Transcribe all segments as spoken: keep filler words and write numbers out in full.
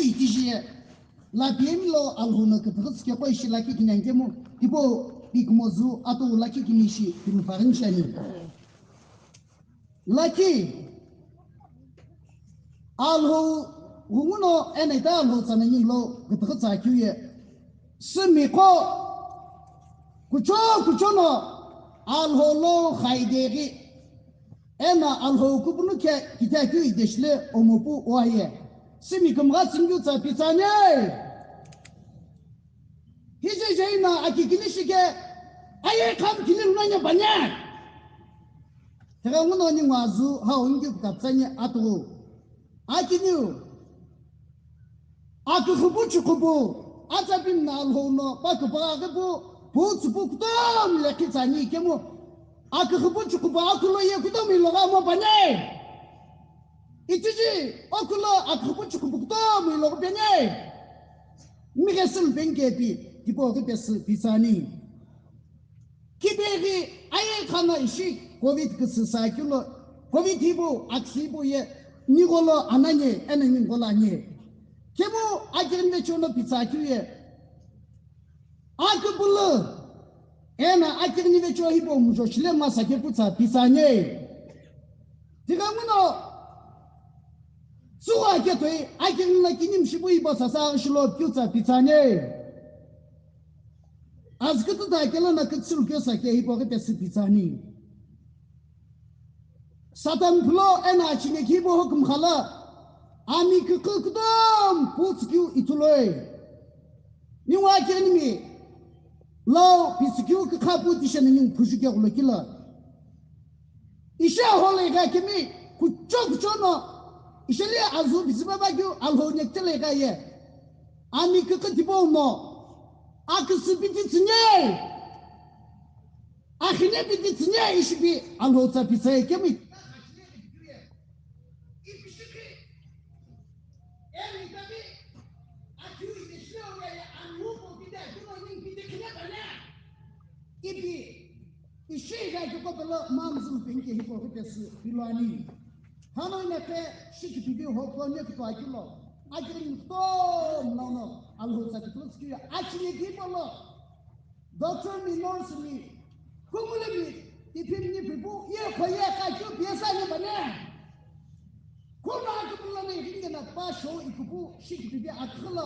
Itishi lapiyemi lo Alhou no küpüghü tsükekho ishi lakhi kini ankemu, tipau pikümozu atou lakhi kini ishi timi paghi nishani. Lakhi Alhou ghungu no eno ita Alhou tsa no ningu lo küpüghü tsa akeu ye. Sümi qo kucho kucho no Alhou lo xaideghi. Eno Alhou kupunu khe kithe akeu ideshile omopu oaye. Sümi kümgha tsünikeu tsa pitsani. Hije jeina aki kini shike aye kham kini lunanya banye. Tega nguno ningu azu hau ingi kutapsanye atu. Akiniu. Aküxüpu chüxüpu, atsapimna Alhou no, pa küpüghaghi pu, pu tsüpu kutomo lekhi tsani kemu, aküxüpu chüxüpu akhulo ye kutomo ilogha mo bane. Itiji, okhulo aküxüpu chüxüpu kutomo ilogha bene. Mighe sülupeni kepi, tipau ghi pesü pitsani. Kibeghi aye khana ishi covid küsü sa keu lo, covid hipau, aküsü hipau ye, nigholo ananye, eno ningholo anye. Kemu akighi nivecho no pitsa keu ye. Aküpülü, eno akighi nivecho hipau mujo shile masa keu kutsa pitsani. Tighenguno, tsugho aketoi, akighi no kini mshipu hipau sasa shilo keu tsa pitsani. Azü kütüta kelo na kütsülukeu sa ke hipau ghi pesü pitsani. Satan phulo eno achine khibo huküm khala, ami kükü kutomo pu tsükeu ithuloi. Ningu akenimi lo pitsükeu kükha pu tishena ningu phujukeghulo kila. Ishi ahole gha kemi kucho kucho no, isheli azu biziba bagyu Alhou nyektele gha ye. Ami kükü tipau no, aküsü piti tsünye, akhine piti tsünye ishipi Alhou tsa pitsaye kemi. Ipi ishi gha kikopelo mamzulu penike hipau ghi pesü piluani. Hano ina khe shikipiti hoplo nyekütoi kilo. Akiri kutomo lono Alhou tsa kuthu tsükeu achine kipolo. Doctor mi, nurse mi, kumulumi, tiphimni pipu, ye khoye kakeu piyesa anye bane. Kuma akupulani ringena pa show ikupu shikipiti akhilo.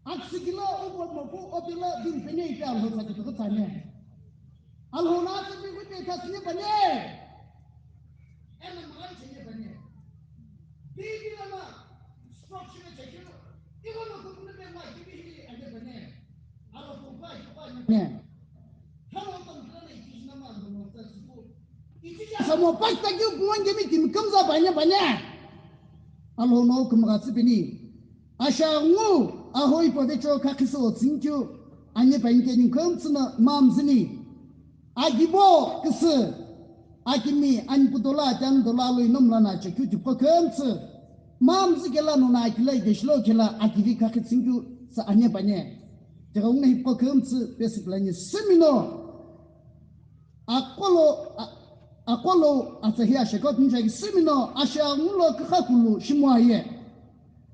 Aküsü kilo upo mopu opilo din pene ipi Alhou tsa kuthu tsane. Alhou na tsa mi kute tasine bane. Ena mghan chene bane. Bibi lama stroke shine chekiro. Igo no kumulumi ma kibi hili anye bane. Alo kumpa kipa anye bane. Hamo pakita keu pungongemi timi kümza banye banye. Alhou no kümgha tsü pini. Asha ngu ahoi povecho kakhiso tsünkyu. Anye panike ni kümtsü na mamzini. Agibo küsü. Akimi anputola atyandola lo inomla na chekyu tipko kümtsü. Mamzi kela no na akila ideshilo kela akivi kakhi tsünkyu sa anye panye. Tega ungu hipko kümtsü pesü planye sümino. Aqolo, a-, aqolo atsahi ashekot nijaki sümino asha ngulo kükha kulu shimoaye.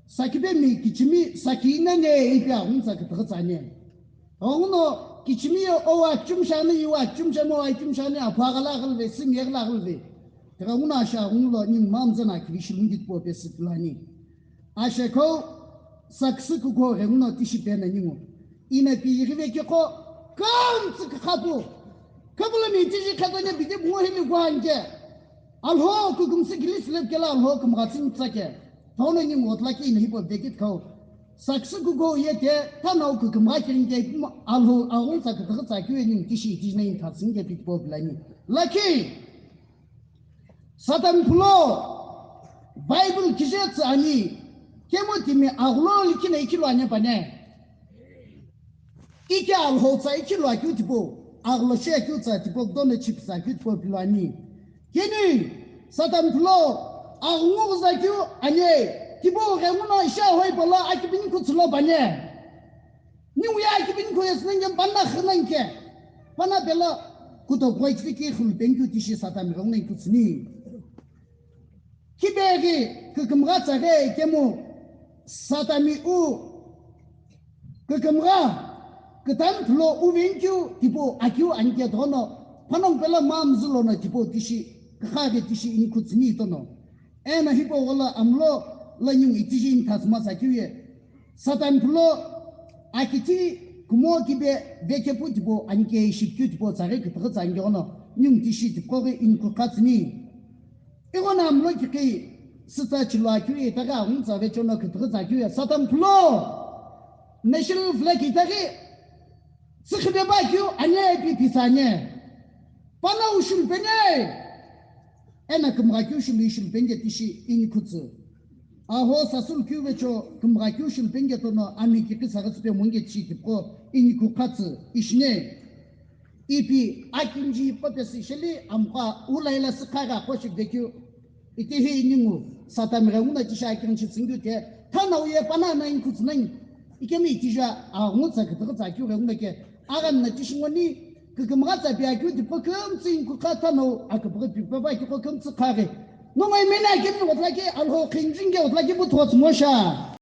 Sakibemi kichimi saki inane ipi aghungu tsa kütüghü tsane. Aghunguno kichimi ye owa chumshani iwa chumshani owa chumshani aphu aghala aghalve simi eghala aghalve. Tega nguno asha aghungulo ningu mamzana kivi shilungi tipau pesü tulani. Ashekho saküsü kukho ghenguno tishi pena ningu. Ina pi yighive kikho kümtsü kükhapu. Kapulami tishi khatanya bidi bungo hili guanke. Alhou kükümsü gili silep kela Alhou kümghatsü nitsake. Thauna ningu otlaki ina hipau vekit khau. Saküsü kukho yete thanau kükümgha kiringke ipu Alhou aghungu tsa kütüghü tsa kiu ningu tishi tishi na ini thatsüngke pi tipau pilani. Lakhi. Satan phulo Bible kije tsü ani, kemu timi aghulo likhi na ikhilu anye pane. Ike Alhou tsa ikhilu akeu tipau, aghulo shi akeu tsa tipau kutomo chipi tsa akeu tipau pilu ani. Kini Satan phulo aghungu ghuza keu anye, tipau ghenguno ishi ahoi pala akibini kutsulo pane. Niu ye akibini kho yesü nenge panna khünanke. Pana pelo kuto koi chiki khulu pengkyu tishi Satan rong nai kutsuni. Kibeghi kükümgha tsaghi kemu. Satami u kükümgha kütami phulo uvenikeu tipau akeu anike tono, panongu pelo mamzü lono tipau tishi, kükhaghi tishi inikhu tsüni tono. Eno hipau gholo amulo lo ningu itishi initha tsüma tsakeu ye. Satami phulo akithi kumo kibe vekepu tipau anike ishi keu tipau tsaghi kütüghü tsa anike ghono ningu tishi tipau ghi inikhu kha tsüni. Ighono amulo kikhi sütsa chilo akeu ye itaghi aghungu tsa vechono kütüghü tsa akeu ye Satami phulo national flag itaghi tsükhibe ba keu anye ipi pisa anye. Panongu shulu pene. Eno kümgha keu shulu ishulu penge tishi inikhu tsü. Aho sasulu keu vecho kümgha keu shulu penge tono ami kikhi saghi tsüpe monge tishi tipau inikhu kha tsü ishine. Ipi akinji papesi sheli amkha ulaila sükhaghi aqo shiküde keu. Itehi iningu Satami ghenguno tishi akinji tsüngyu te thanau ye panongu inikhu tsü nani. Ikemi itija aghungu tsa kütüghü tsa keu ghenguno ke. Aghamna tishi ngoni kükümgha tsa pi akeu tipau kümtsü inikhu kha thanau aküpüghü pipa ba keu kümtsü khaghi. Nongo imena kemi ghotlaki alho khinjinge ghotlaki butho tsumosha.